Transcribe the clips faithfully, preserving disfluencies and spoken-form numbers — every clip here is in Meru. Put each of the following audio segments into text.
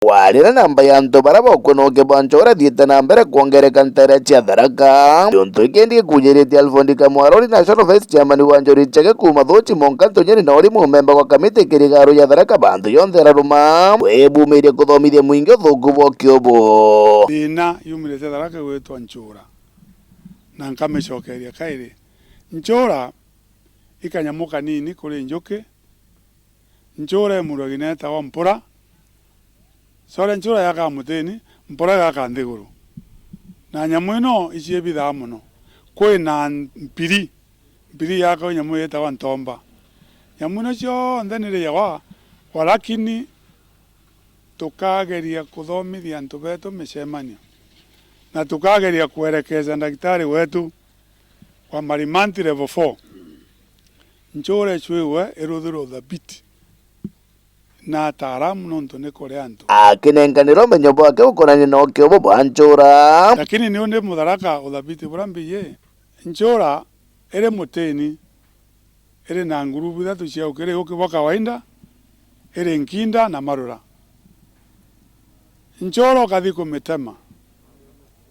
Warira namba ya antu baria bakwona uke bwa nchura ithiite na mbere kwongereka nteere cia Tharaka. Kiuntu giki ndi gikujiritie Alfred Kamwarori, National Vice Chairman wa Njuri Cheke kuuma Thuchi Monka Ntunyiri na uri mumemba wa kamiti kirigaro ya Tharaka bantu yonthe araruma kwibumiria kuthomithia mwingi uthuku bwa uke ubu. Thiina yumirite Tharaka gwitwa nchura, na nkamicokeria kairi. Nchura i kanyamu kanini kuri njuki. Nchura i murwa gineetagwa mpura. Sore nchura yakaa mutini, mpura igakaa nthiguru. Na nyamu ino icio ibithaa mono. Kwina mpiri, mpiri yakagwa nyamu yetagwa ntomba. Nyamu ino cionthe ni riagwa, walakini tukageria kuthomithia antu betu micemanio, na tukageria kwerekeza ndagitari wetu wa Marimanti level four. Nchura icwigwe iruthirwe uthabiti na ataaramu nontu ni kuria antu. Akinenkanira umenyo bwake gukonania na uke ubu bwa nchura. Lakini ni undi Mutharaka uthabiti buria mbiyi? Nchura iri mutini, iri na ngurubu ithatu cia ukiri uki bwa kawaida, iri nkinda na marura. Nchura ukathi kumitema,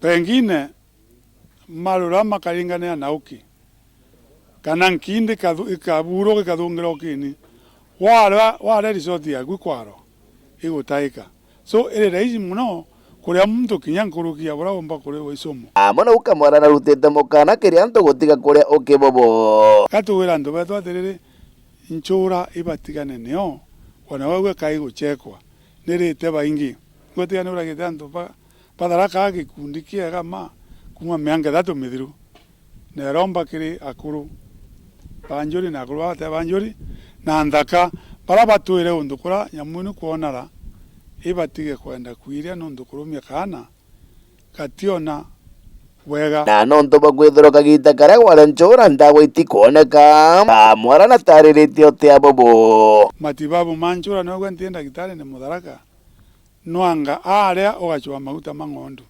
pengine marura makaringanira na uki, kana nkindi ikathu-, ikaburuka ikathungira ukini. Waria, waria result yaku ikwarwa, igutaika. So, iri rahisi mono kuria muntu kinya nkuruki ya buria umba kuriwa icumu. Amwe nau Kamwara narutite mukana kiri antu gutiga kuria uki bubu. Gatugwira antu betu atiriri, nchura ibatigane nio, ona wauga kai guchekwa, nirite baingi. Ngwitiga ni uragite antu ba, ba Tharaka gikundi kiega ma, kuuma mianka ithatu mithiru. Neromba kiri akuru ba Njuri na akuru bate ba Njuri na nthaka, baria batwire untu kuria nyamu ino kwonara, ibatige kwenda kwiria nontu kurumia kaana gationa bwega. Na nontu bwa kwithirwa kagita karia gwaria nchura ndawa itikwoneka, Kamwara natariritie utia bubu. Matibabu ma nchura nogwe nti ndagitari ni Mutharaka. Nwanga aria ugacwa maguta ma ng'ondu,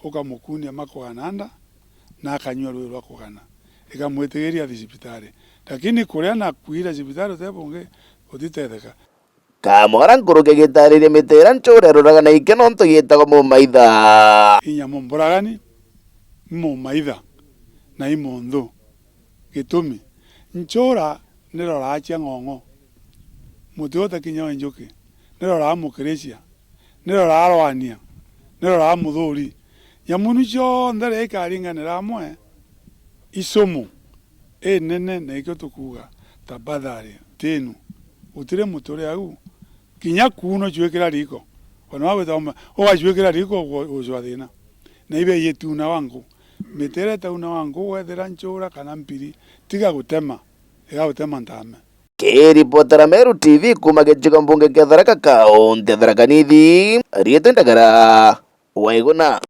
ukamukunia makugana nda, na akanyua rui rwa kugana, ikamwitigiria athi cibitari. Lakini kuria na kwira cibitari uti bungi, utitetheka. Kamwara nkuruki agitariria miti iria nchura iruraga na ikio nontu yitagwa mumaitha. Inya mumburagani, i mumaitha, na i munthu. Gitumi, nchura niroraa cia ng'ong'o, muti utakinya wa njuki, niroraa mukirisia, niroraa rwania, niroraa muthuri. Nyamu inu cionthe riria ikaringanira amwe, icumu inene, na ikio tukuuga, tafadhali, tinu, gutiri muti uri au, kinya kuuno cwikira riko, ona wagwita uma, ugacwikira riko, ugu-, ucwa thina. Na ibe yituna wangu. Miti iria itauna wangu, wethira nchura kana mpiri, tiga gutema, iga gutema ntame. Kiripotera Meru T V kuuma gicigo mbunge kia Tharaka County, Tharaka Nithi, riitwa Ndagara Waiguna.